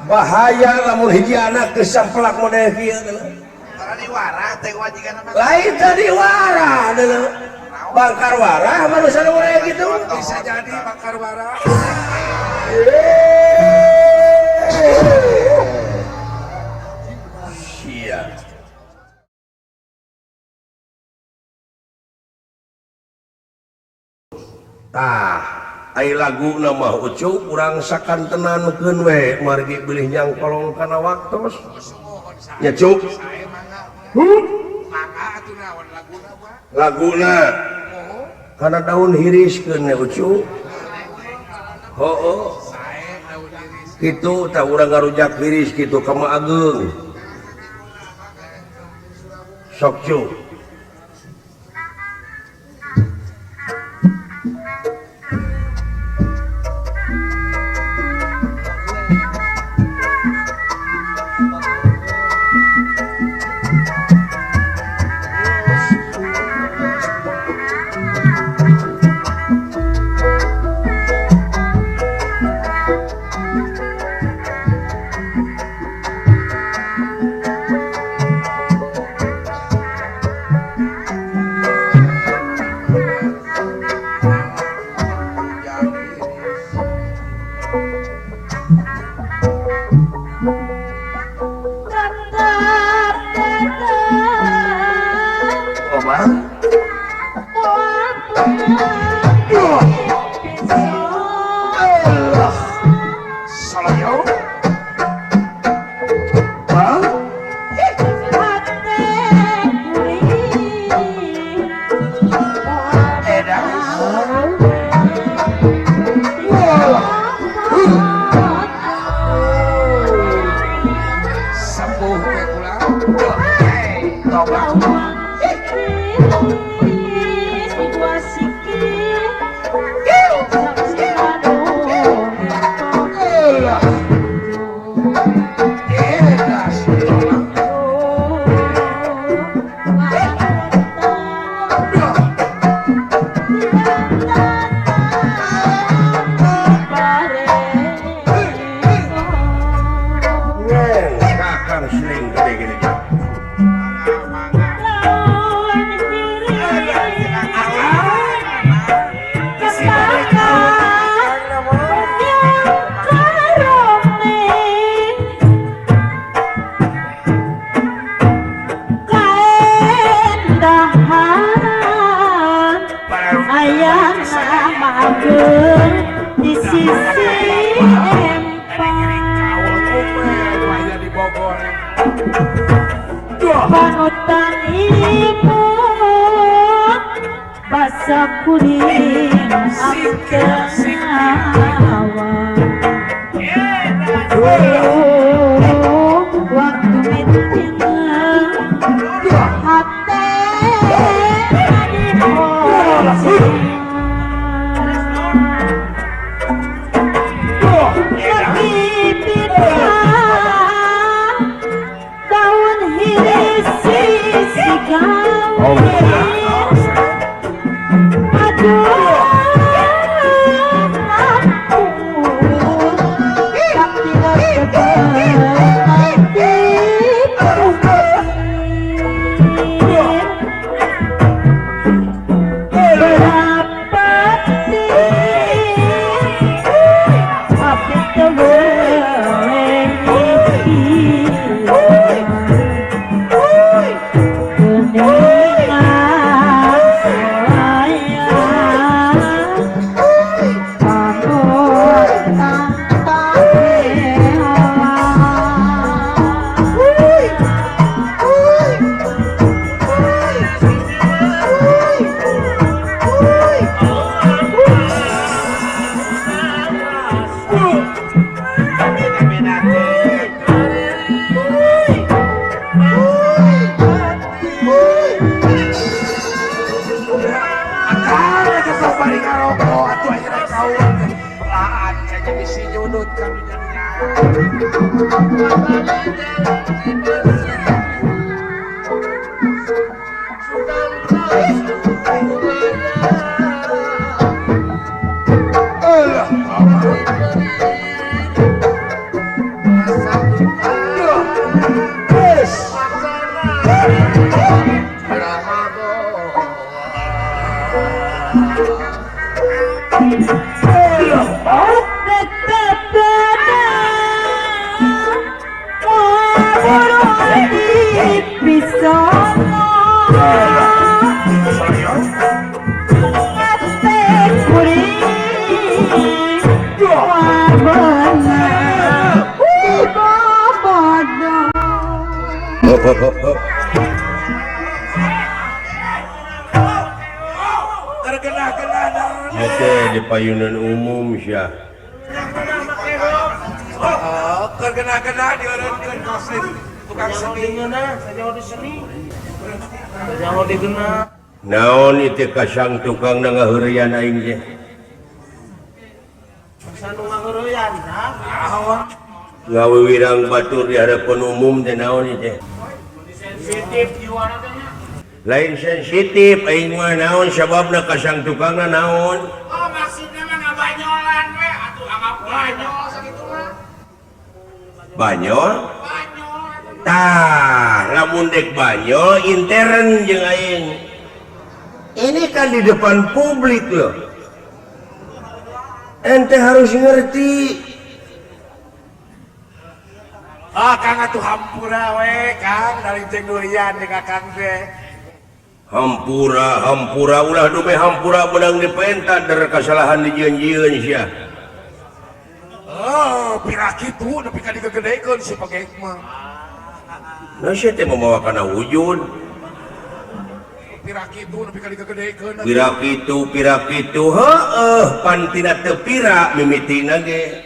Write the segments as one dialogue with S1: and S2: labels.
S1: Bahaya lamun hiji anak geus sampelak model kieu lain tadi warah dulu bangkar warah manusia model gitu
S2: bisa jadi bangkar warah.
S1: Sia tah ai laguna mah ucu urang sakantenankeun we margi bilih nyangkolong kana waktos nya cuk. Laguna karena daun hiris keun ucu. Hooh kitu tah urang ngarujak hiris kitu ka Mak Ageung sok cuk.
S3: Wibisana ate kuring wabana wibabada.
S1: Hop hop hop hop. Oke, di payunan umum sia.
S2: Oh, kena-kena diurutkeun kosin tukang seni.
S1: Naon itu kasang tukang na ngaheureuyan aing teh? Ngawiwirang batur di hadapan umum teh naon ieu teh? Lain sensitif aing mah naon sababna kasang tukangna naon?
S4: Oh, maksudna mah ngabanyolan we atuh anggap banyol sakitu mah.
S1: Banyol?
S4: Banyol.
S1: Tah, lamun dek banyol intern jeung aing. Ini kan di depan publik loh. Ente harus ngerti.
S2: Ah, Kang atuh hampura we, Kang, dari jeung durian jeung Akang teh.
S1: Hampura, hampura ulah dume hampura menang dipenta der kesalahan dijieun-jieun sia.
S2: Oh, pira kitu nepi ka digegedekeun si pegek mah.
S1: Nah sia teh mamawa kana wujud.
S2: Pira kitu nepi ka digegedekeun.
S1: Pira kitu, pira kitu, heueuh pan tina teu pira mimitina ge.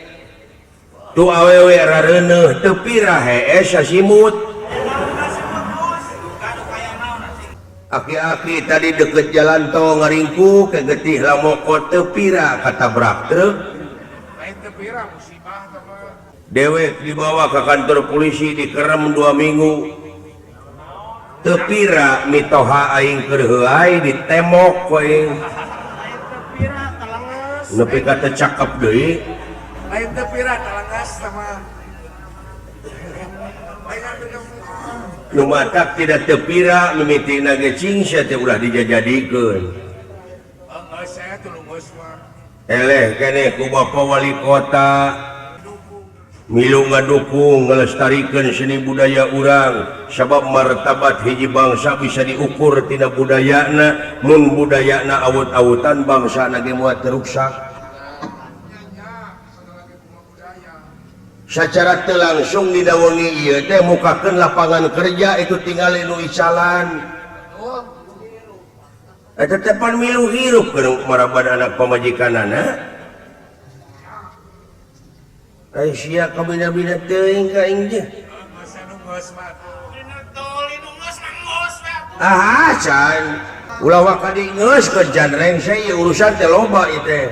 S1: Tu awewe rareuneuh teu pira hees sasimut. Aki-aki tadi deket jalan tol ngaringku ke getih lamoko teu pira katabrak truk.
S2: Lain teu pira musibah teh mah.
S1: Dewek dibawa ke kantor polisi dikerem 2 minggu. Teu pira mitoha aing keur heuay ditemok ku aing.
S4: Lain teu pira talengeus.
S1: Nepi ka teu cakep deui.
S2: Lain teu pira talengeus teh mah.
S1: Nu matak tidak teu pira mimitina ge cing sia teh ulah dijajadikeun.
S2: Geus saya tulung geus mah.
S1: Eleh keneh ku Bapak Wali Kota milu ngadukung ngalestarikeun seni budaya urang sabab martabat hiji bangsa bisa diukur tina budayana, mun budayana awut-awutan bangsana ge moal teruksak. Secara teu langsung dina wengi ieu teh mukakeun lapangan kerja itu tinggal nu icalan. Eta teh pan milu hirup keur maraban anak pamajikanana. Ai sia kabina-bina teuing ka aing teh. Ah, can. Ulah waka di geus keur jan rengse ieu urusan teh loba ieu teh.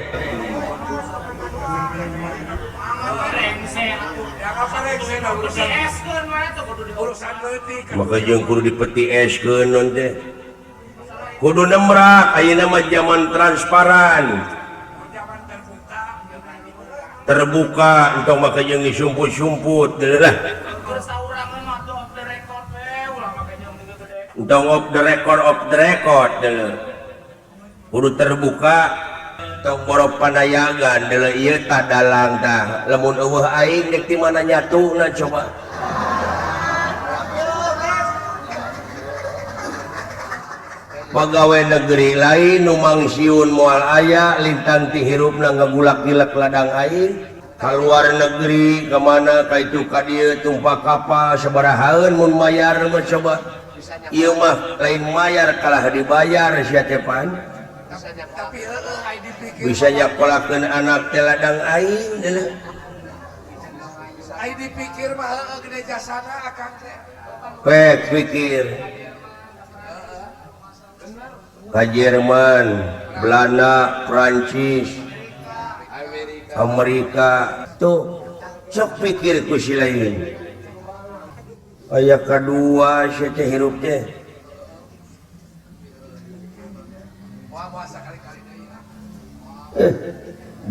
S1: Maka jeung kudu dipeti eskeun non teh. Kudu nemrak ayeuna mah zaman transparan. Terbuka entong maka jeung disumput-sumput lah. Entong off the record off the record deuleu. Kudu terbuka tong boro panayagan deuleu ieu tah dalang tah. Lamun eueuh aing deuk di mana nyatuna coba. Pegawai negeri lain nu mangsiun moal aya lintang ti hirupna ngagulak-gilak ladang aing kaluar negeri kemana ka itu ka dieu tumpak kapal sabarahaeun mun mayar mah coba ieu mah lain mayar kalah dibayar sia teh pan bisa nyakolakeun anak teh ladang aing deuleu
S2: ai dipikir mah heueuh gede jasana akang teh
S1: pek pikir ka Jerman, Belanda, Prancis, Amerika tuh sok pikir ku si lain. Aya kadua sia teh hirup teh.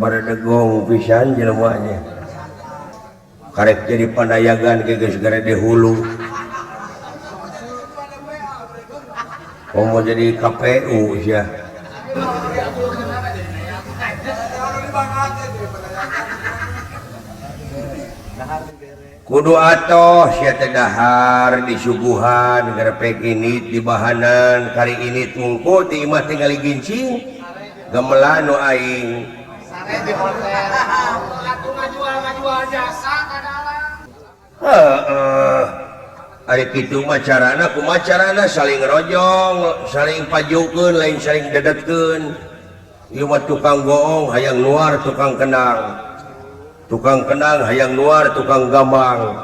S1: Baradegong pisan jelema nya. Karek jadi panayagan ge geus garede hulu. Oh, mau jadi KPU ya. Kudu atoh sia teh dahar disuguhan gerepek ini di bahanan kari ini tungku ti imah tinggali gincing gamelan nu aing.
S4: Sare di hotel. Atuh ngajual-ngajual jasa ka dalang.
S1: Heeh. Ari kitu mah carana kumaha carana saling rojong, saling pajukeun lain saling dedetkeun. Ieu mah tukang goong hayang nuar tukang kendang. Tukang kendang hayang nuar tukang gambang.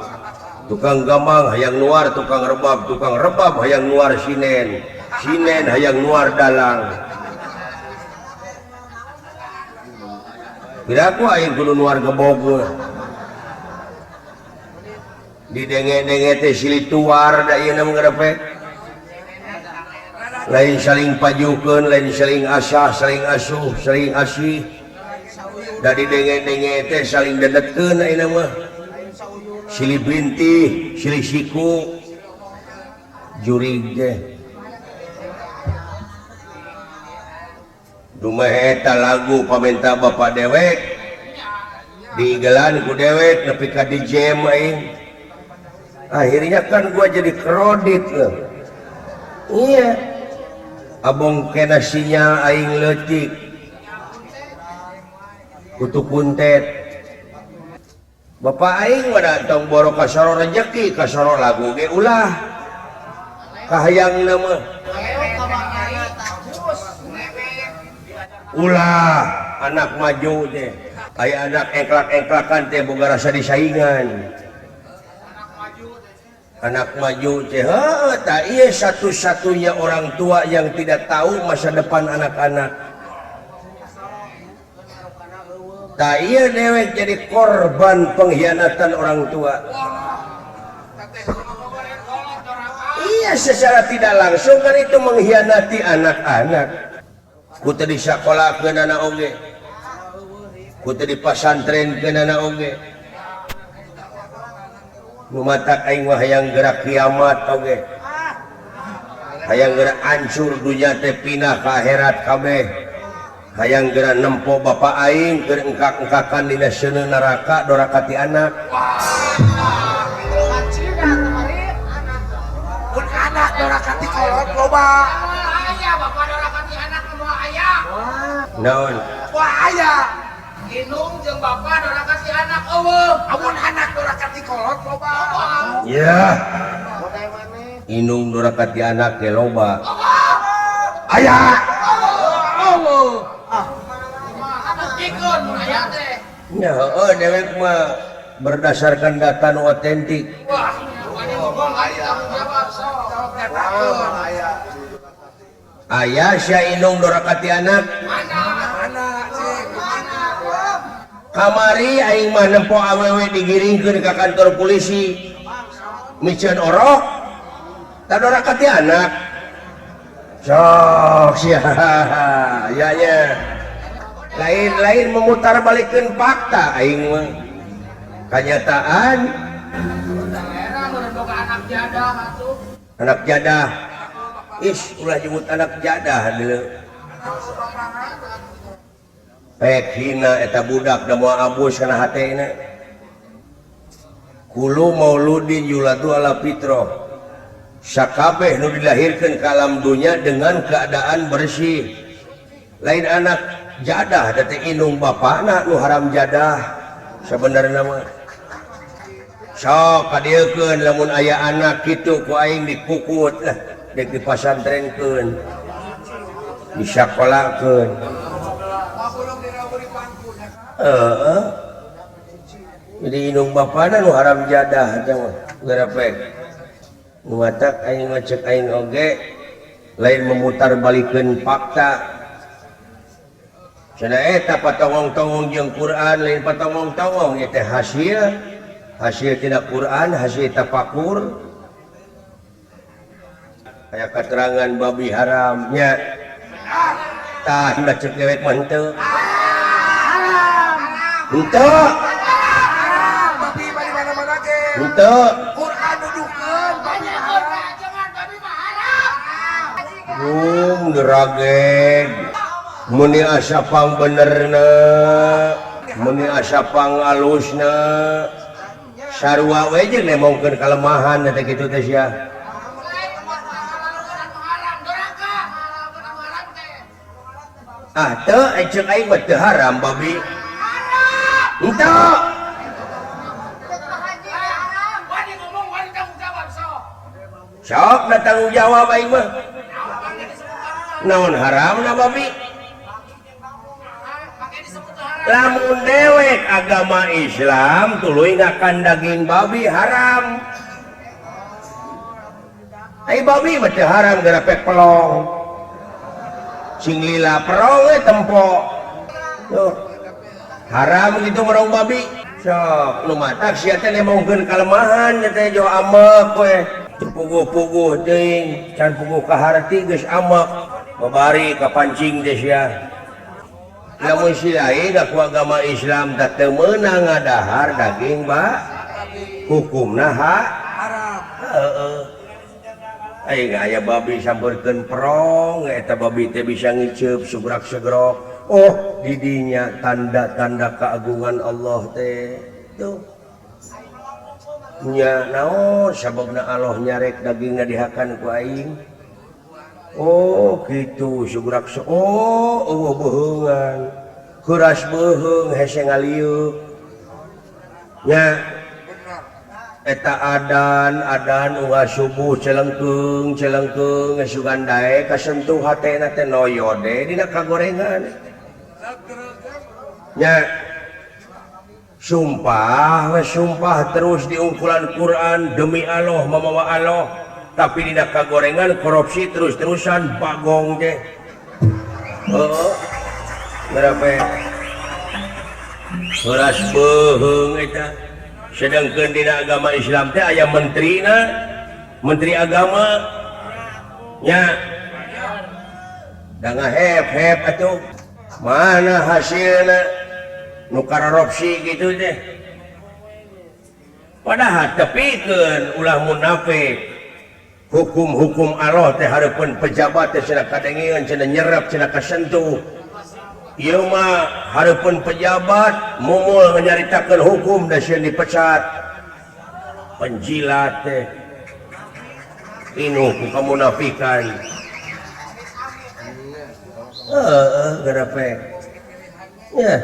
S1: Tukang gambang hayang nuar tukang rebab hayang nuar sinen. Sinen hayang nuar dalang. Piraku aing kudu nuar gebog. Didenge-denge teh silih tuar da ieu mah ngerepek. Lain saling pajukeun, lain saling asah, saling asuh, saling asih. Da didenge-denge teh saling dedetkeun ayeuna mah. Silih bintih, silih siku. Jurig teh. Dumeh eta lagu pamenta bapak dewek. Diigelan ku dewek nepi ka di jam aing. Akhirnya kan gua jadi kredit loh. Iya. Abong kena sinyal aing leutik. Kutu kuntet. Bapak aing mah tong boro kasoro rejeki, kasoro lagu ge ulah. Kahayangna mah. Ulah anak maju teh. Aya anak engklak-engklakan teh boga rasa disaingan. Anak maju teh, heuh, tah ieu satu-satunya orang tua yang tidak tahu masa depan anak-anak. Tah ieu dewek jadi korban pengkhianatan orang tua. Iya, secara tidak langsung kan itu mengkhianati anak-anak. Ku teu disakolakeun anak oge. Ku teu dipasantrenkeun anak oge. Nu matak aing mah hayang gerak kiamat oge. Hayang gerak hancur dunya teh pindah ka akhirat kabeh. Hayang gerak nempo bapak aing keur engkak-engkakan dina seuneu neraka dorakati anak.
S2: Mun anak dorakati kolot loba.
S4: Aya bapak dorakati anak moal aya.
S1: Naon?
S2: Wah aya.
S4: Indung jeung bapak dorakati anak eueuh.
S2: Amun anak dorakati kolot loba.
S1: Ya. Indung dorakati anak ge loba. Aya.
S4: Eueuh. Ah. Buktikeun mun aya teh.
S1: Nya heueuh dewek mah berdasarkan data nu otentik.
S4: Wah, wani ngomong aya jawab sok.
S1: Aya sia indung dorakati anak.
S4: Mana?
S2: Mana cik?
S1: Kamari aing mah nempo awewe digiringkeun ka kantor polisi. Miceun orok. Tah dorakati anak. Sok sia. Ya nya. Lain-lain memutarbalikeun fakta aing mah. Kanyataan
S4: anak jadah atuh.
S1: Anak jadah. Is ulah nyebut anak jadah deuleu. Pek hina eta budak da moal abus kana hatena. Kulu mauludin yuladu ala fitrah. Sakabeh nu dilahirkeun ka alam dunya dengan keadaan bersih. Lain anak jadah da teh indung bapana nu haram jadah sebenarna mah. Sok kadieukeun lamun aya anak kitu ku aing dikukut lah, dek dipasantrenkeun. Disakolakeun. Heeh. Jadi indung bapana nu haram jadah teh mah gerepek. Nu matak aing mah ceuk aing oge lain memutarbalikeun fakta. Cenah eta patongong-tongong jeung Quran lain patongong-tongong ieu teh hasil hasil tina Quran, hasil tafakur. Aya keterangan babi haramnya. Tah da ceuk dewek mah henteu. Henteu.
S2: Babi mah di mana-mana ge.
S1: Henteu.
S2: Quran nuduhkeun babi haram.
S4: Jangan babi mah haram.
S1: Derageg. Meni asa pang benerna, meni asa pang alusna. Sarua we jeung nemongkeun kalemahan teh kitu teh sia. Ah teu ceuk aing mah teu haram babi. Henteu. Sok da tanggung jawab aing mah. Naon haramna babi? Lamun dewek agama Islam tuluy ngakan daging babi haram. Ai babi mah teu haram gara pek pelong. Sing lila perong we tempo. Tuh. Haram gitu merong babi. Sok nu matak sia teh nemongkeun kalemahan teh jo amek we. Teu puguh-puguh teuing, can puguh ka harti geus amek. Babari kapancing teh sia. Lamun si lain aku agama Islam tak teu meunang ngadahar daging ba hukumna haram. Heeh. Aing aya babi sampeurkeun perong eta babi teh bisa ngiceup subrak segrok. Oh, di dinya tanda-tanda keagungan Allah teh. Tuh. Nya naon sababna Allah nyarek dagingna dihakan ku aing. Oh gitu subrak oh eueuh beuheungan heuras beuheung hese ngalieu nya eta adan adan unggal subuh celengkeung celengkeung sugan dae kasentuh hatena teh noyode dina kagorengan nya sumpah we sumpah terus diungkulan Quran demi Allah mamawa Allah tapi dina kagorengan korupsi terus-terusan bagong teh. Heeh. Berapa? Heuras beuheung eta. Sedangkeun dina agama Islam teh aya menterina, menteri agama nya. Da ngahep-hep atuh. Mana hasilna nu korupsi kitu teh. Padahal tepikeun ulah munafik. Hukum-hukum Allah teh hareupeun pejabat teh cenah kadengeun cenah nyerep cenah kasentuh. Ieu mah hareupeun pejabat mumul nyaritakeun hukum da sieun dipecat. Penjilat teh. Inuh ku kamunafikan. Heeh, gerepek. Ya.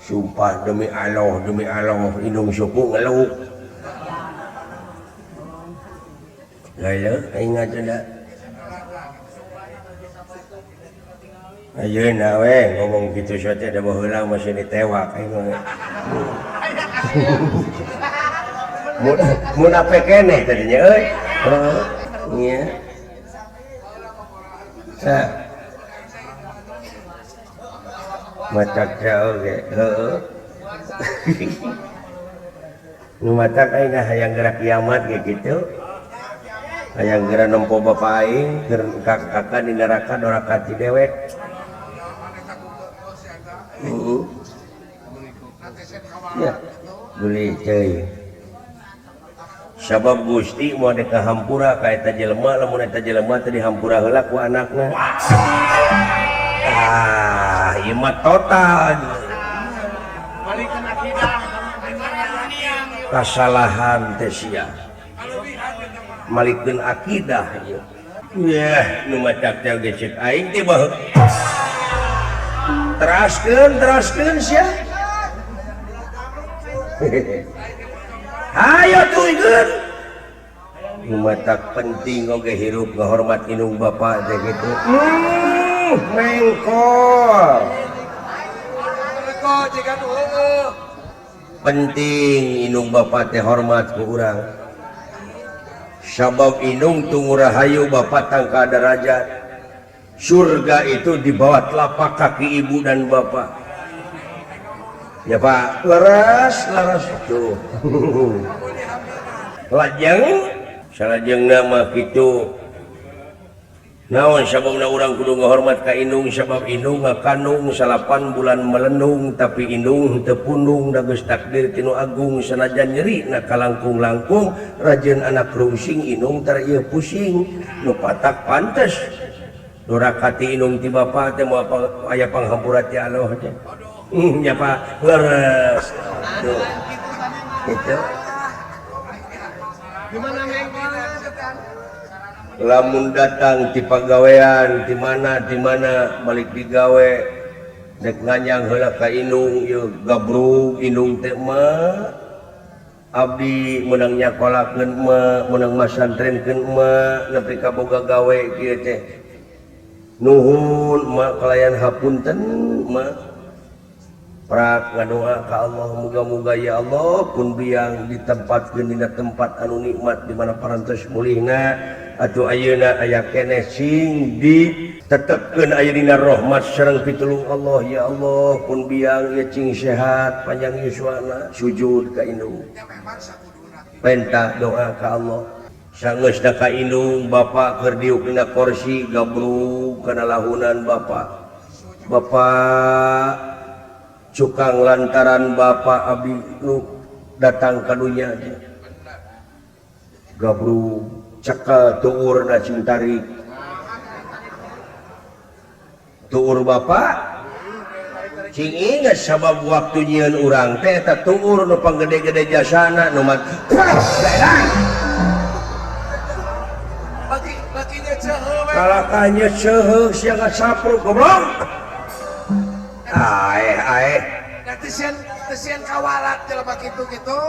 S1: Sumpah demi Allah indung suku ngeluk. Lalu, ingat tidak? Ayeuna we ngomong kitu teh da baheula masih ditewak aing mah. Munafik keneh tadinya euy. Heeh. Nya. Tah. Matak teh oge, heueuh. Nu matak aing hayang gerak kiamat ge kitu. Hayang geura nempo bapa aing keur kakak di neraka doraka ti dewek. Heeh. Ya, boleh teuing. Sabab Gusti moal dek hampura ka eta jelema lamun eta jelema teh dihampura heula ku anakna. Ah, ieu mah total. Kasalahan teh sia. Malikeun akidah ieu. Yeh, nu matak teh ge ceuk aing teh baheula. Teraskeun, teraskeun sia. Hayo tuikeun. Nu matak penting oge hirup ngahormat indung bapa teh kitu. Mengkol. Penting indung bapa teh hormat ku urang. Sabab indung tunggu rahayu bapak tangka derajat. Surga itu di bawah telapak kaki ibu dan bapak. Ya Pak, leres leres tuh. Lajeng, salajengna mah kitu. Naon sababna urang kudu ngahormat ka indung sabab indung ngakandung 8 bulan melendung tapi indung teu pundung da geus takdir tinu agung sanajan nyeri na kalangkung-langkung rajin anak rungsing indung tar ieu pusing nu patak pantes dorakati indung ti bapa teh moal aya panghampura ti Allah teh. Nya Pak, leres. Tuh. Gitu. Lamun datang ti pagawean di mana balik digawe dek nganyang heula ka indung ieu gabrug indung teh mah abdi meunang nyakolakeun mah meunang masantrenkeun mah nepi ka boga gawe kieu teh nuhun mah kalayan hapunten mah prak ngadoa ka Allah muga-muga ya Allah pun biang ditempatkeun dina tempat anu nikmat di mana parantos mulihna atuh ayeuna aya keneh sing ditetepkeun aya dina rahmat sareng pitulung Allah ya Allah pun biang ieu cing sehat panjang yuswana sujud ka indung penta doa ka Allah sangeusna ka indung bapa keur diuk dina kursi gabrug kana lahunan bapa bapa cukang lantaran bapa abdi nu datang ka dunya gabrug cekel tuurna cing tarik tuur bapa cing inget sabab waktu nyieun urang teh eta tuur nu panggede-gede jasana nu mat kalakanya seuheuh sia ngasapruk goblok aeh aeh
S2: tesian kawalat jelema kitu kitu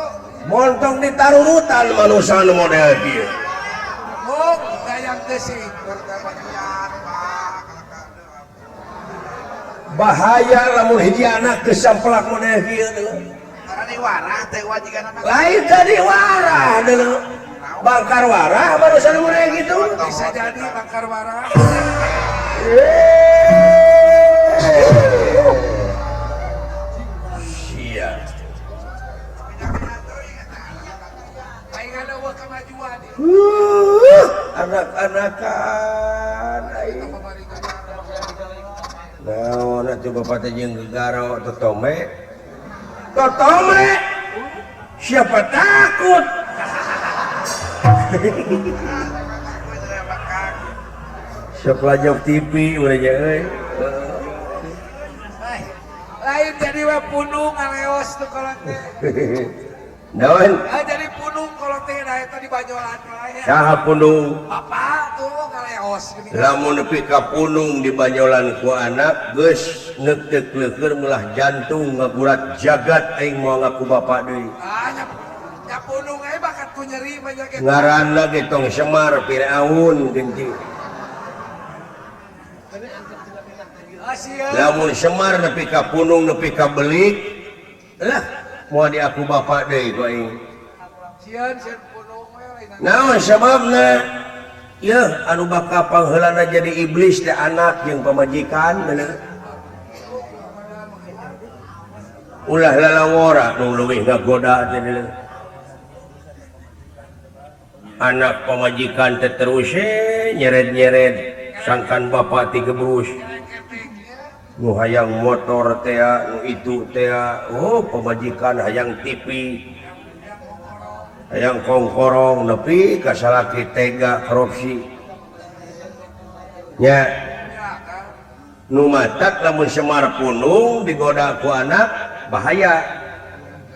S1: montong ditarurutan manusia nu model kieu
S2: mung dayang teh
S1: bahaya lamun hiji anak geus sampelak model kieu
S2: tadi warah teh wajikan
S1: lain tadi warah deuleu bangkar warah barusan model kitu
S2: bisa jadi bangkar warah
S1: anak-anakan naon atuh bapak teh jeung gegaro totome totome siapa takut sok lajok TV urang euy
S2: lain jadi we punung ngaleos tuh kolot teh
S1: naon
S2: jadi punung kolot teh da eta di Banyolan wae
S1: saha punung
S2: bapak tuh ngaleos
S1: lamun nepi ka punung di Banyolan ku anak geus neukteuk leukeun meulah jantung ngagurat jagat aing moal ngaku bapak deui
S2: ah nya punung we bakat ku nyeri mah nya ge
S1: ngaranna ge tong Semar Firaun geuning lamun Semar nepi ka punung nepi ka belik lah moal diaku bapak deui ku aing
S2: sieun sieun punung we lain
S1: naon sababna yeuh anu bakal pangheulana jadi iblis teh anak jeung pamajikan bener ulah lalawora nu leuwih ngagoda teh deuleu anak pamajikan teh terus nyeret-nyeret sangkan bapak ti gebrus nu hayang motor teh nu itu teh oh pamajikan hayang TV hayang kongkorong nepi ka salaki tega korupsi nya nu matak lamun Semar punung digoda ku anak bahaya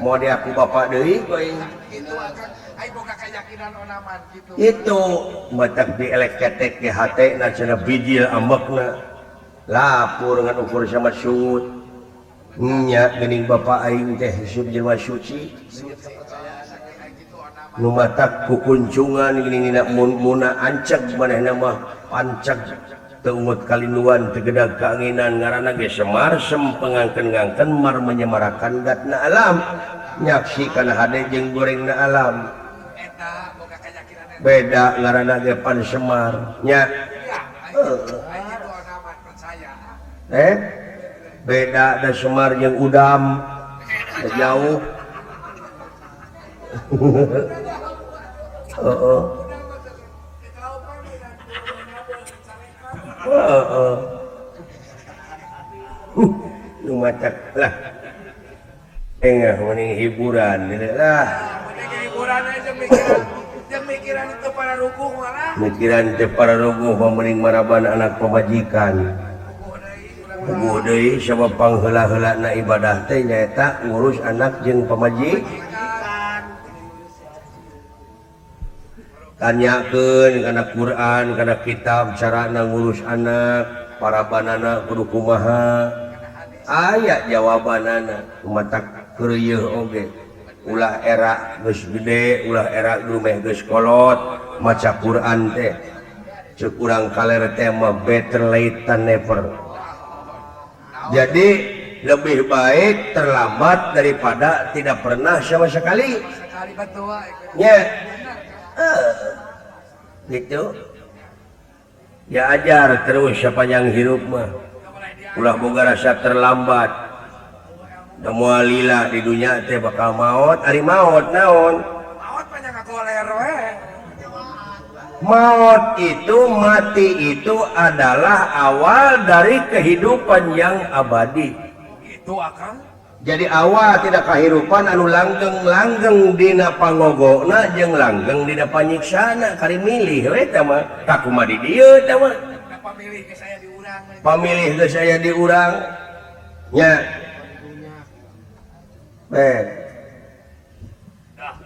S1: moal diaku bapak deui ku aing
S2: kitu akang ai boga keyakinan onaman kitu
S1: itu matak dielek-ketek di hatena cenah bijil ambekna lapor ngan ukur sama sungut nya geuning bapa aing teh hisup jelema suci nu matak kukuncungan geuning dina muna anceg manehna mah panceg teu ungut kalinduan teu gedag kaanginan ngaranna ge Semar sem pengangkeun-ngangkeun mar menyemarakan gatna alam nyaksi kana hade jeung gorengna alam beda ngaranna ge pan Semar nya beda da Semar jeung Udam jauh heeh heeh nu matak lah engah mending hiburan lah
S2: mending hiburan aja mikiran jeung mikiran teu pararuguh malah
S1: mikiran teu pararuguh mah mending maraban anak pamajikan puguh deui sabab pangheula-heulana ibadah teh nyaeta ngurus anak jeung pamajikan. Tanyakeun kana Quran, kana kitab carana ngurus anak, para banana kudu kumaha. Aya jawabanana, kumatak keureuh oge. Ulah era geus gede, ulah era lumeh geus kolot, maca Quran teh. Ceuk urang kaler teh mah better late than never. Jadi lebih baik terlambat daripada tidak pernah sama sekali.
S2: Sekali betul.
S1: Ya. Gitu. Ya ajar terus sepanjang hirup mah. Ulah boga rasa terlambat. Da moal lila di dunya teh bakal maot, ari maot naon?
S2: Maot mah nya ngagoler we.
S1: Maut itu, mati itu adalah awal dari kehidupan yang abadi.
S2: Itu akang.
S1: Jadi awal tidak kehidupan anu langgeng-langgeng dina pangogona jeung langgeng dina panyiksana kari milih we tah mah. Kakumaha di dieu tah mah.
S2: Pamilih ke saya di urang.
S1: Pamilih ke saya di urang. Nya.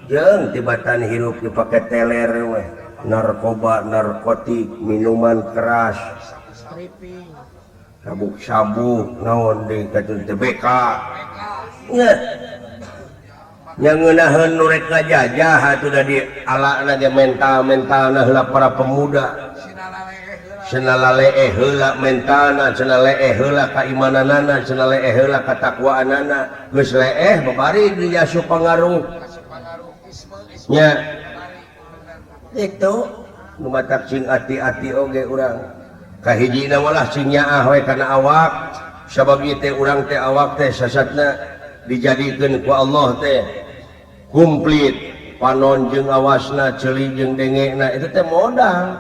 S1: Jeung tibatan hirup dipake teler we. Narkoba, narkotik, minuman keras, sabuk-sabuk, naon deui katun teh BK. Nya. Nya ngeunaheun nu rek ngajajah atuh da di alana ge mental-mentalna heula para pemuda. Cenah laleeh heula mentalna, cenah leeh heula kaimananana, cenah leeh heula katakwaanana. Geus leeh babari diasup pangaruh. Nya. Itu nu matak sing ati-ati oge urang. Kahijina malah sing nyaah we kana awak, sabab ieu teh urang teh awak teh sasatna dijadikeun ku Allah teh komplit, panon jeung awasna, ceuli jeung dengekna itu teh modal.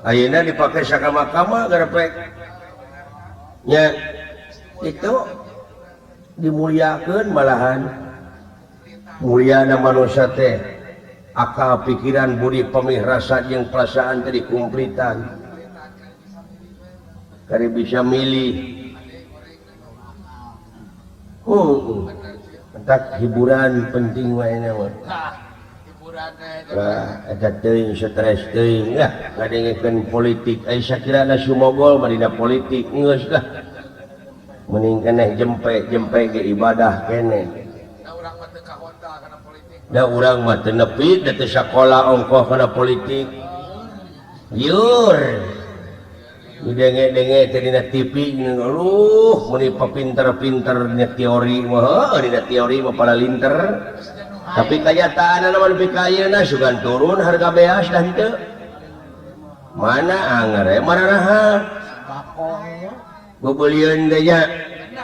S1: Ayeuna dipake sakama-kama garepek. Nya itu dimuliakeun malahan. Muliana manusia teh akal pikiran budi pemih rasa jeung perasaan teh dikumplitan. Kari bisa milih. Entak hiburan penting wae nya mah. Lah eta teuing stres teuing lah ngadengekeun politik ai sakirana sumogol mah dina politik geus lah. Mending keneh jempe-jempe ge ibadah keneh. Da urang mah teu nepi da teu sakola ongkoh kana politik. Liur. Didenge-denge teh dina TV aduh meuni papinter-pinter dina teori mah, heuh dina teori mah paralinter. Tapi kanyataanna mah nepi ka ayeuna sugan turun harga beas dah henteu. Mana anger we mararaha. Bebelieun teh nya.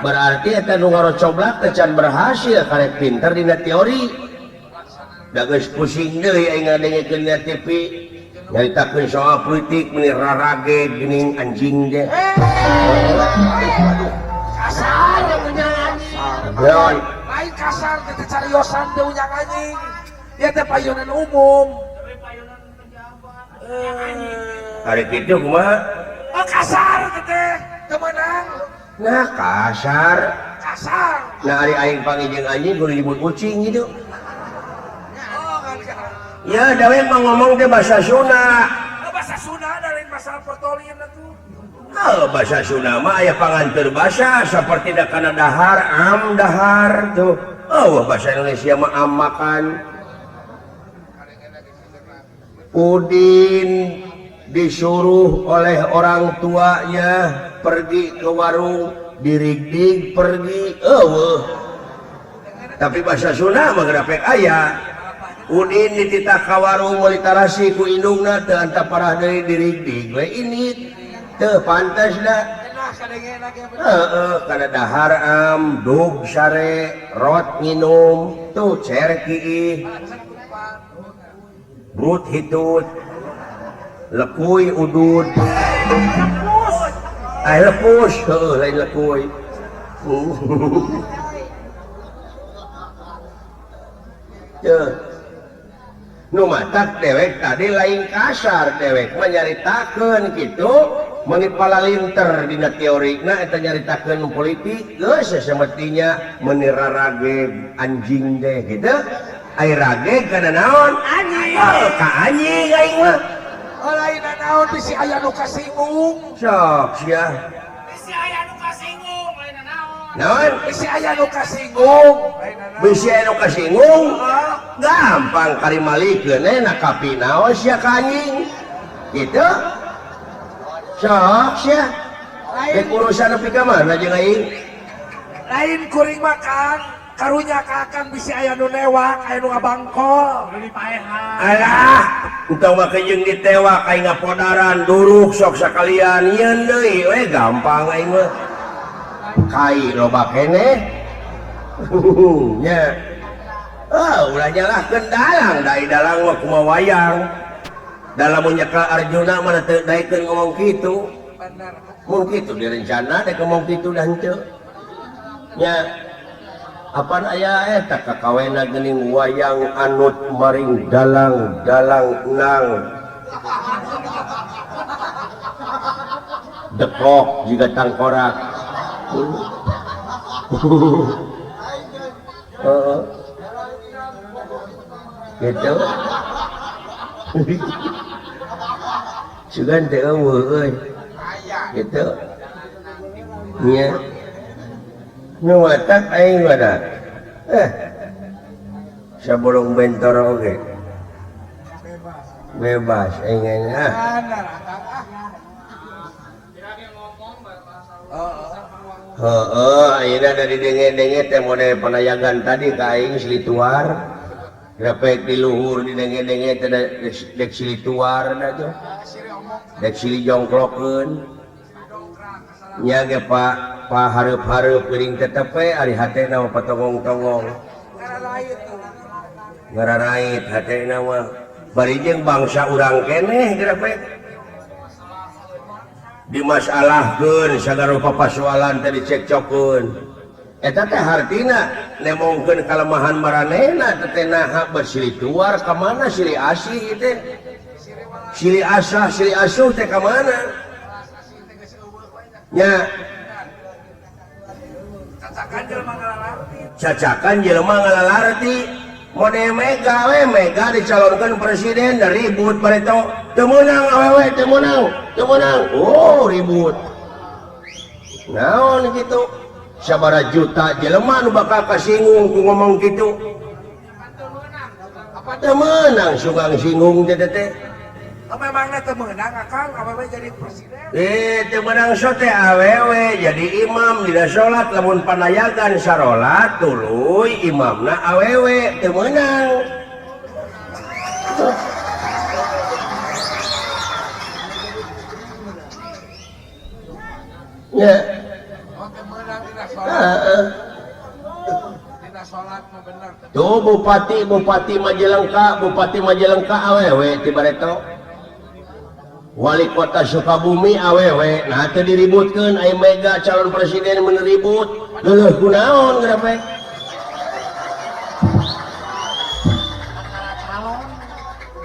S1: Berarti eta nu ngarocoblak teh can berhasil karek pinter dina teori. Da geus pusing deui aing ngadengekeun dina TV. Nyaritakeun soal politik meuni rarage geuning anjing teh.
S2: Kasar unyang anjing.
S1: Naon?
S2: Lain kasar teh cariosan teh unyang anjing. Ieu teh payunan umum.
S1: Ari kitu kumaha?
S2: Oh kasar teh teu meunang.
S1: Nah kasar.
S2: Kasar.
S1: Nah ari aing panggil jeung anjing kudu disebut kucing gitu. Ya dawek mah ngomong teh bahasa Sunda.
S2: Oh, bahasa Sunda da lain bahasa pertolin atuh.
S1: Oh, bahasa Sunda mah aya panganteur basa saperti da kana dahar, am dahar tuh. Oh, bahasa Indonesia mah am makan. Udin disuruh oleh orang tuanya pergi ke warung, dirigdig pergi, eueuh. Tapi bahasa Sunda mah gerapek aya. Udin dititah ka warung meuli tarasi ku indungna teu antap parah deui dirigdig we ini teu pantes da. Heeh, kana dahar am, dug sare, rot nginum, tuh cer kiih. Brut hitut. Lekuy udud. Ah lepus, heueuh lain lekuy. Teu. Nu matak dewek tadi lain kasar dewek mah nyaritakeun kitu meuni palalinter dina teorina eta nyaritakeun politik geus sasemetinya meuni rarage anjing teh kitu. Ai rage kana naon?
S2: Anjing.
S1: Oh, ka anjing aing mah.
S2: Lain naon bisi aya nu kasinggung.
S1: Sok sia.
S4: Bisi aya nu kasinggung lain naon.
S1: Naon?
S2: Bisi aya nu kasinggung. Lain naon.
S1: Bisi aya nu kasinggung. Gampang kari malikeun na kapi naon sia ka anjing. Gitu. Sok sia. Dek urusan nepi ka mana jeung aing?
S2: Lain kuring mah Kang. Karunya ka Akang bisi aya nu newak, aya nu ngabangkol.
S4: Nu dipaehan.
S1: Alah, entong mah jeung ditewak aing ngapodaran duruk sok sakalian nyeun deui we gampang aing mah. Kai loba keneh. Nya. Ah, ulah nyalahkeun dalang, da dalang mah kumaha wayang. Dalam nyekel Arjuna mah teu daekeun ngomong kitu.
S2: Bener.
S1: Mun kitu direncana dek ngomong kitu da henteu. Nya. Apan aya eta kakawena geuning wayang anut maring dalang dalang nang dekok jiga tangkorak. Heeh. Gitu. Sugan teh eueuh euy. Gitu. Nya. Nu matak aing mah da. Sabolong bentor oge. Bebas aing ah. Heeh, ayeuna dari denge-denge teh model panayagan tadi ka aing silituar. Repek di luhur di denge-denge teh dek silituar da tuh. Dek sili jongklokeun. Nya ge Pak pa hareup-hareup geuning tetep we ari hatena mah patongong-tongong. Ngararait hatena mah. Bari jeung bangsa urang keneh geura we. Dimasalahkeun sagala rupa pasoalan teh dicekcokeun. Eta teh hartina nemongkeun kalemahan maranehna teh naha bersilituar ka mana silih asih teh. Silih asah silih asuh teh ka mana? Nya cacakan jelema ngalalarti mode Mega we Mega dicalonkan presiden da ribut bareto teu meunang awewe teu meunang teu meunang oh ribut naon kitu sabaraha juta jelema nu bakal kasinggung ku ngomong kitu teu meunang sugang singgung teh teh
S2: memangna teu meunang Akang awewe jadi presiden.
S1: Teu meunang so teh awewe jadi imam dina salat lamun panayagan sarolat tuluy imamna awewe teu meunang. Nya.
S2: Oh teu meunang dina salat.
S1: Heeh.
S2: Dina salat mah bener.
S1: Tuh bupati bupati Majalengka, bupati Majalengka awewe ti bareto. Wali kota Sukabumi awewe nah teu diributkeun aya Mega calon presiden mun ribut leuh kunaon geura we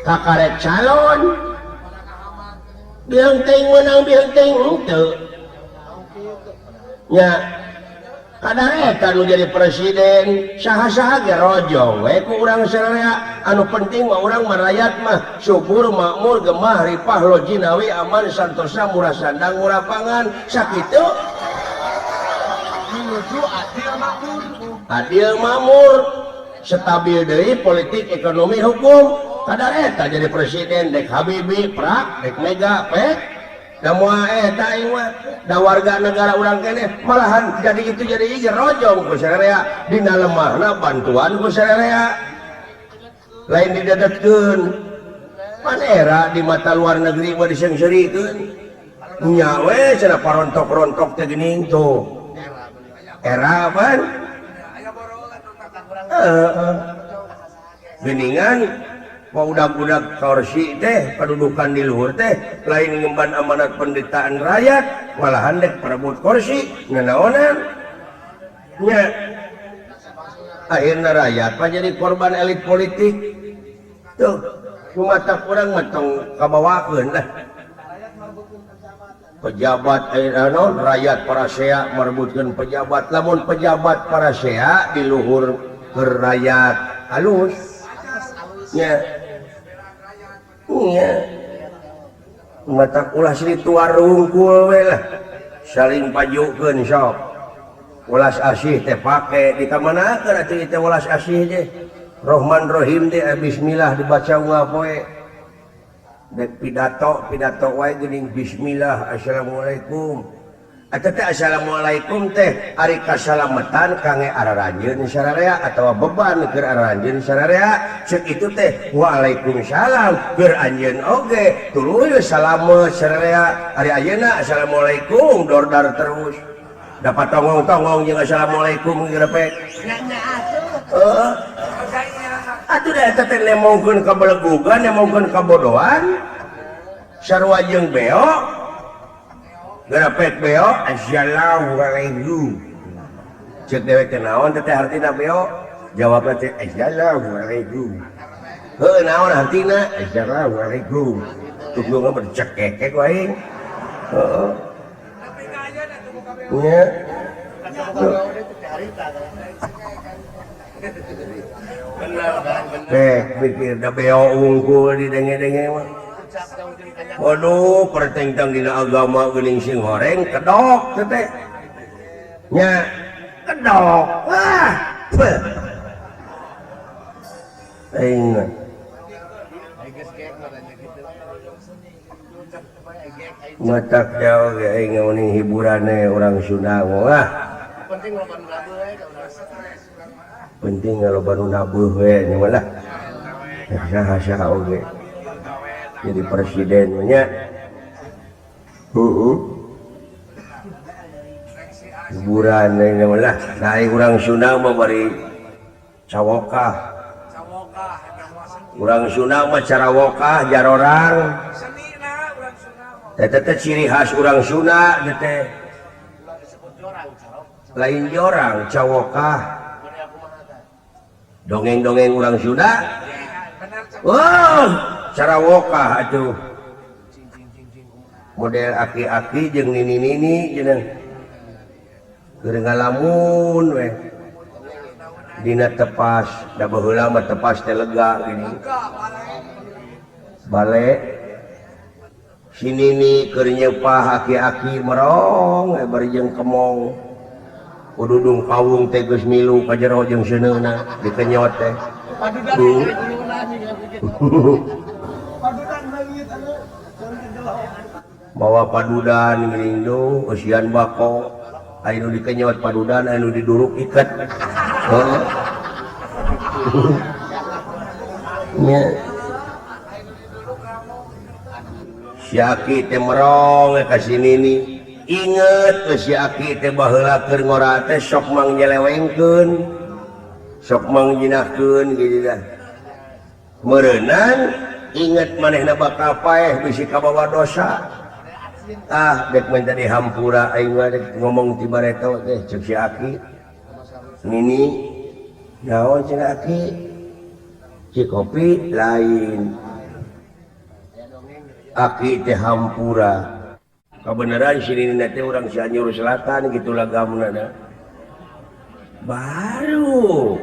S1: kakarek calon biang teuing meunang biang teuing henteu nya kadar eta nu jadi presiden saha-saha ge rojong we ku urang sararea anu penting mah urang mah rakyat mah syukur makmur gemah ripah lojinawi aman santosa murah sandang murah pangan sakitu
S2: menuju adil makmur
S1: adil makmur stabil deui politik ekonomi hukum kadar eta jadi presiden dek Habibie prak dek Mega pek da moal eta aing mah da warga negara urang keneh malahan jadi itu jadi ieu rojong ku sararea dina lemahna bantuan ku sararea lain didedetkeun pan era di mata luar negeri mah diseungseurikeun nya we cenah parontok-rontok teh geuning tuh era pan heeh geuningan udah-udah korsi teh kedudukan di luhur teh lain ngemban amanat penderitaan rakyat malahan dek perebut kursi ngenaonan nya akhirnya rakyat mah jadi korban elit politik tuh mata kurang mah tong kabawakeun lah pejabat naon rakyat parasea merebutkeun pejabat lamun pejabat parasea di luhur ke rakyat halus. Nya. Nya. Matak ulah silituar rungkul we lah. Saling pajukeun sok. Welas asih teh pake dikamanakeun atuh teh welas asih teh. Rohman Rohim teh bismillah dibaca unggal poe. Dek pidato pidato wae geuning bismillah assalamualaikum. Eta teh assalamualaikum teh ari kasalametan kangge araranjeun sararea atawa beban keur araranjeun sararea ceuk itu teh waalaikumsalam keur anjeun oge tuluy salamet sararea ari ayeuna assalamualaikum dordar terus dapat tongong-tongong jeung assalamualaikum geurepek
S5: Nya atuh.
S1: Heeh atuh da eta teh nemongkeun kabelegugan nemongkeun kabodohan sarua jeung beo gerepet beo assalamualaikum cek dewek teh naon teh hartina beo jawabna teh assalamualaikum heuh naon hartina assalamualaikum tunggu bercekekek wae heeh nya teh pikir da beo unggul di denge-denge mah. Waduh, pertentang dina agama geuning sing horeng kedok teh teh. Nya kedok. Wah. Aing. Matak jauh ge aing meuning hiburane urang Sunda wah.
S5: Penting loba nu nabuh we ka urang.
S1: Penting loba nu nabuh we nya mah lah. Saha-saha oge. Jadi presiden nya. Heeh. Hiburan nya mah lah. Da urang Sunda mah bari cawokah. Urang Sunda mah carawokah jarorang. Eta teh ciri khas urang Sunda teh. Lain jorang cawokah. Dongeng-dongeng urang Sunda. Wah, carawokah atuh. Model aki-aki jeung nini-nini jeung keur ngalamun we. Dina tepas, da baheula mah tepas teh lega gini. Bale si nini keur nyepah aki-aki merong we bari jeung kemong. Ududung kawung teh geus milu ka jero jeung seuneuna dikenyot teh. Bawa padudan geuning duh eusian bako aya nu dikenyot padudan aya nu diduruk iket. Heeh. Nya. Si aki teh merong ka si nini. Inget si aki teh baheula keur ngora teh sok mang nyelewengkeun. Sok mang nyinahkeun kitu dah. Meureunan inget manehna bakal paeh bisi kabawa dosa. Ah dek minta dihampura aing mah dek ngomong ti bareto teh ceuk si aki. Nini naon cenah aki? Cikopi lain. Aki teh hampura. Kebenaran si nini teh urang Cianjur Selatan gitu lagamna da. Baru.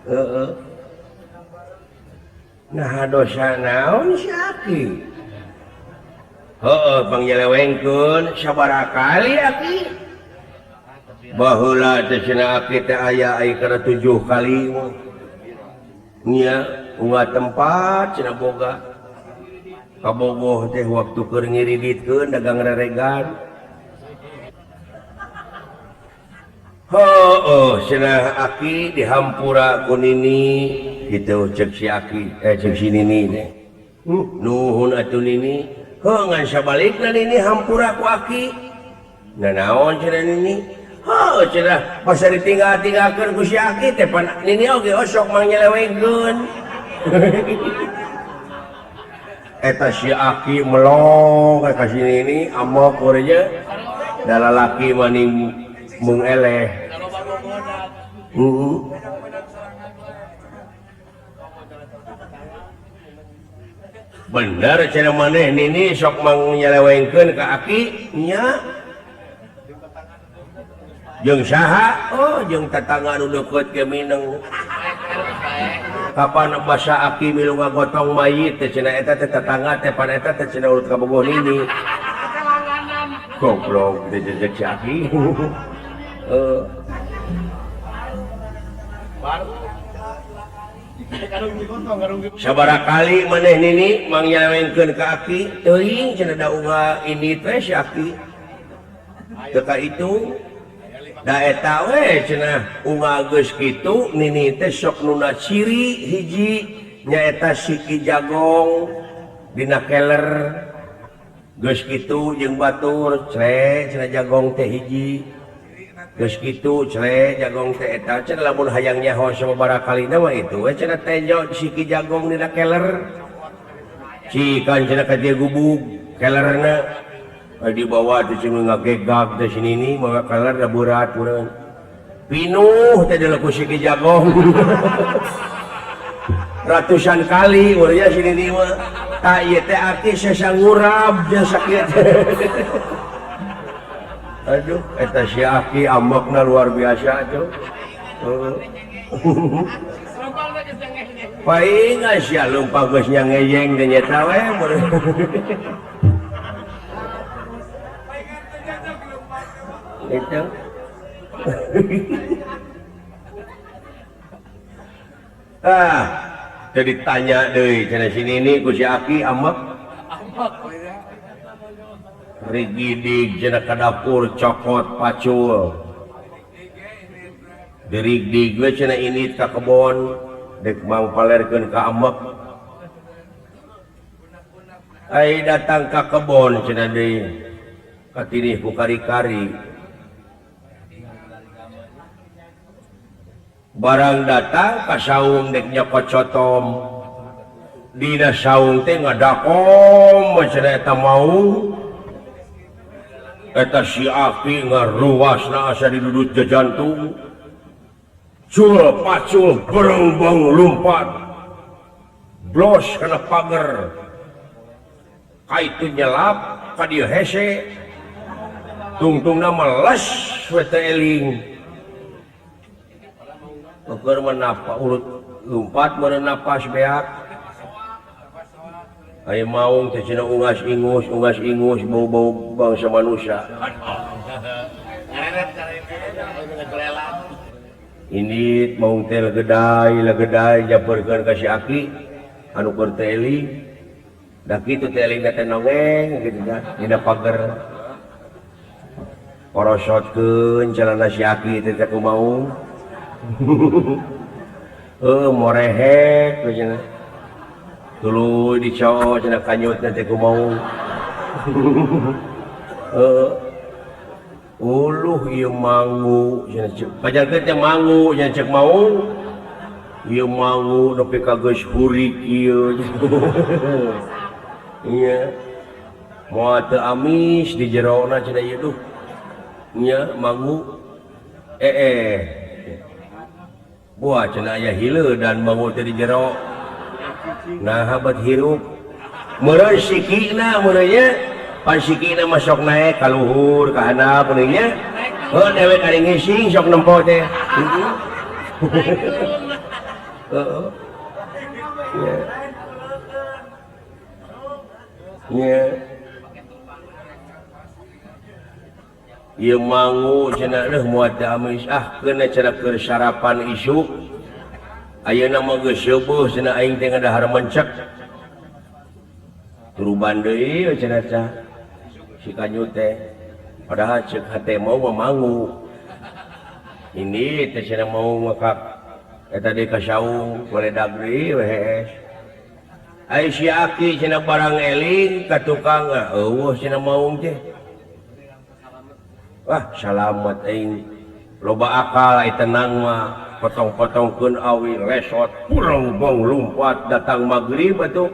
S1: Heeh. Nah dosa naon si aki? Heeh pangyelewengkeun sabaraha kali aki? Baheula teh cenah aki teh aya ai kana 7 kali mah. Nya unggal tempat cenah boga. Kabogoh teh waktu keur ngiriditkeun dagang reregan. Heeh cenah aki dihampura ku nini kitu ceuk si aki ceuk si nini teh. Nuhun atuh nini. Heuh ngan sabalikna nini hampura ku aki. Nah naon cenah nini? Heuh cenah basa ditinggal-tinggalkeun ku si aki teh pan nini oge osok mang nyelewengkeun. Eta si aki melong ka si nini amok urangnya da lalaki maning mung eleh. Bener cenah maneh nini sok mang nyelewengkeun ka aki nya. Jeung saha? Oh jeung tetangga nu deukeut ge mineng. Kapan basa aki milu ngagotong mayit teh cenah eta teh tetangga teh pan eta teh cenah urut kabogoh nini. Goblok teh jejek si aki. Sabaraha kali maneh nini mangyawengkeun ka aki teuing cenah da unga ini teh si aki. Teu ka itu da eta we cenah unga geus kitu nini teh sok nuna ciri hiji nyaeta siki jagong dina keler geus kitu jeung batur cre cenah jagong teh hiji geus kitu cre jagong teh eta cenah lamun hayang nyaho sababaraha kalina mah itu we cenah tenjo siki jagong dina keler cikan cenah ka dieu gubug kelerna dibawa teh cenah ngagegag teh si nini mawa keler da berat urang pinuh teh ku siki jagong ratusan kali urangnya si nini mah tah ieu teh aki sesangurab jeung sakieu. Aduh eta si aki ambekna luar biasa tuh. Paingan sia leumpang geus nyangeyeng teh nyeta we. Itu. Ah, jadi tanya deui cenah si nini ku si aki ambek. Rigidig cenah ka dapur cokot pacul. Dirigdig we cenah ini ka kebon dek mangpalerkeun ka ambek. Ai datang ka kebon cenah deui. Katinih ku kari-kari. Barang datang ka saung dek nyokot cotom. Dina saung teh ngadakom cenah eta mau. Eta si aki ngaruasna asa didudut jajantung. Cul pacul berengbeng lumpat. Blos kana pager. Kaitu nyelap ka dieu hese. Tungtungna meles we teh eling. Keur menapa urut lumpat meureun napas beak. Aya maung teh cenah ungas ingus bau-bau bangsa manusia. Ini maung teh legedai nyapeurkeun ka si aki anu keur teh eling. Da kitu teh eling teh nongeng kitu tah dina pager. Porosotkeun celana si aki teh teh kumaung. Morehek cenah. Tuluy dicao cenah kanyutna teh kumaung. Uluh ieu mangu cenah ceuk. Pajarkeun teh mangu cenah ceuk maung. Ieu mangu nepi ka geus hurik ieu. Iya. Moal teu amis di jerona cenah ieu duh. Nya mangu buah cenah aya hileudan mangu teh di jero. Nah habat hirup meureun sikina meureun nya pan sikina mah sok naek ka luhur ka handap meureun nya heuh dewek ari ngising sok nempo teh. Heeh. Nya. Ieu mangu cenah deuh moal teu amis ah keun cenah keur sarapan isuk. Ayeuna mah geus seueuh cenah aing teh ngadahar mencek. Turuban deui cenah cah. Si kanyut teh padahal ceuk hate mau mah mangu. Ini teh cenah mau mah eta deui ka saung goledag deui we hees. Ai si aki cenah barang eling ka tukang eueuh cenah maung teh. Wah salamat aing loba akal ai tenang mah potong-potongkeun awi lesot pureng bong lumpat datang magrib atuh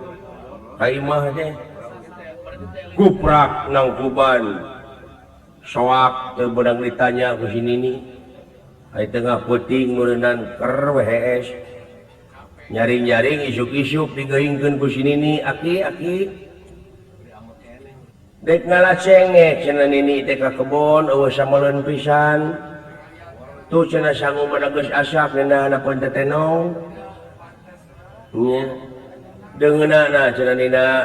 S1: ka imah teh kuprak nang kuban soak teu beunang ditanya ku si nini ai tengah peuting meureunan ker we hees nyaring-nyaring isuk-isuk digeungkeun ku si nini aki-aki dek ngalacengek cenah nini teh ka kebon eueuh sameleun pisan tuh cenah sangu mah geus asak ngeunah pun teh tenong Nya deungeunana cenah dina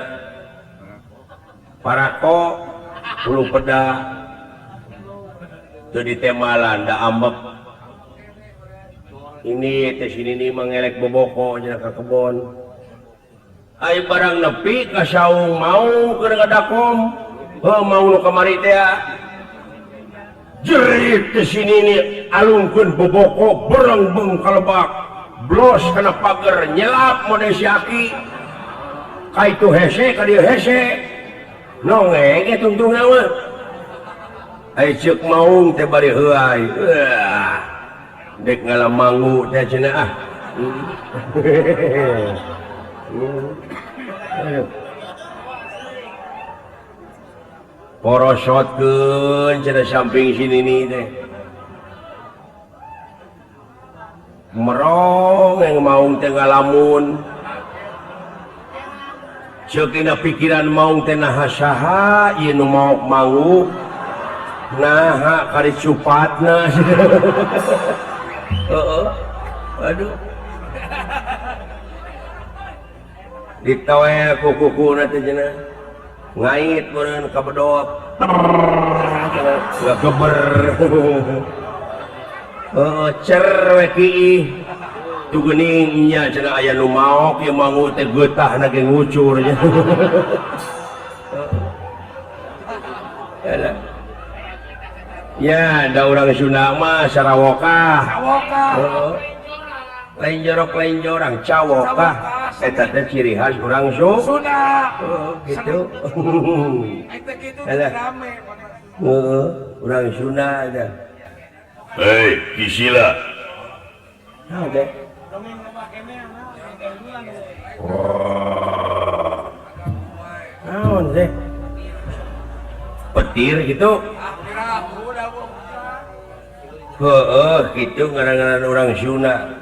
S1: parako hulu peda teu ditemalan da ambek. Ini teh sini nih mangelek boboko cenah ka kebon. Ai barang nepi ka saung mau keur ngadakom. Heuh mau nu kamari teh. Jerit teh sini nih alungkeun boboko berengbeng kalebak. Blos kana pager nyelap mode si Aki. Ka itu hese ka dieu hese. Nongeng ge tungtungna mah. Ai ceuk maung teh bari heuay. Dek ngalamangu teh cenah ah. Porosotkeun cenah samping sini nih teh. Merong yang maung teh ngalamun. Ceuk dina pikiran maung teh naha saha ieu nu maok mangu. Naha kari cupatna. Heeh. Aduh. Ditoel ku kukuna teh cenah. Ngait meureun ka bedot. Ngageber. Heeh, cer we kiih. Tu geuning nya cenah aya nu maok ieu mangu teh geutahna ge ngucur nya. Heeh. Ya, da urang Sunda mah sarawokah.
S2: Sawokah.
S1: Heeh. Lain jorok lain jorang cawokah. Eta teh ciri khas urang
S2: Sunda.
S1: Heeh, gitu.
S2: Eta kitu rame.
S1: Heeh, urang Sunda eta.
S4: Hei, Kisila.
S1: Naon teh? Naon teh? Petir gitu. Heeh, gitu ngaran-ngaran urang Sunda.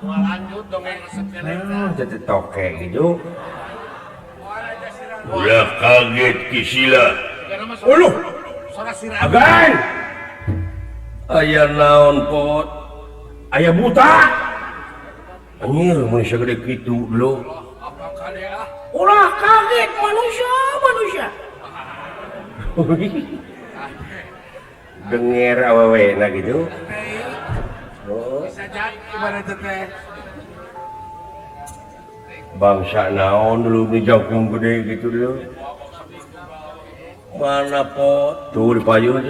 S5: Lanjut dongeng resep
S1: Nah, teh toke gitu.
S4: Ulah kaget Kisila.
S1: Uluh. Agan. Aya naon pot? Aya buta. Anjir, mun sagede kitu lho.
S3: Ulah kaget manusia, manusia.
S1: Denger awewena gitu. Oh.
S2: Bisa jadi gimana teh?
S1: Bangsa naon dulu di jangkung gede gitu dulu. Mana pot? Tuh di payun.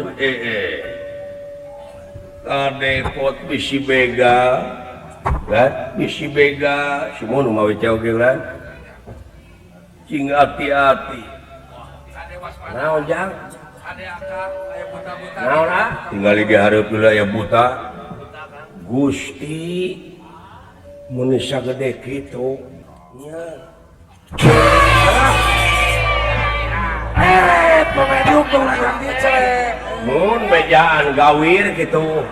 S1: Kade pot bisi bega. Kan? Bisi bega. Semua nu mawe oge kan? Cing hati-hati. Naon jang? Naon ah? Tinggal di hareup heula aya buta. Gusti mun sagede kitu. Nya.
S2: Pemedium dong urang dicelek.
S1: Mun bejaan gawir gitu.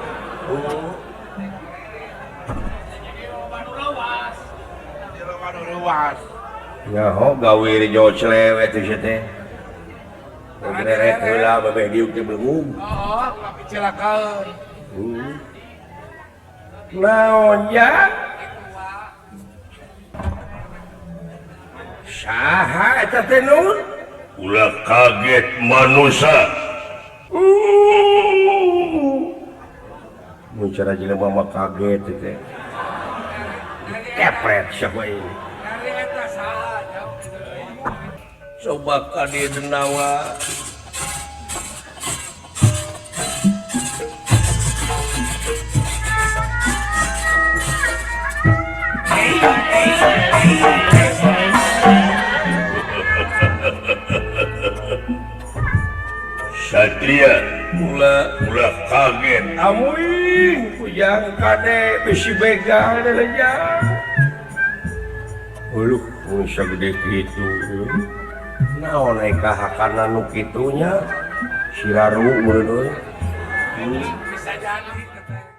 S1: Nyaho gawir joclewe teh sia teh. Gereret heula babeh diuk teh belum.
S2: Oh, ulah picilakaeun.
S1: Naon ya? Saha eta teh nun?
S4: Ulah kaget manusia.
S1: Mun cara jelema mah kaget teh. Kepret siapa ini? Coba ka dieu denawa.
S4: Satria
S1: mula
S4: ulah kaget.
S1: Amuing kujang kade bisi begal lejang. Uluh mun sagede kitu. Naon ai kahakana nu kitunya? Siraru meureun euy.
S2: Bisa jadi teh.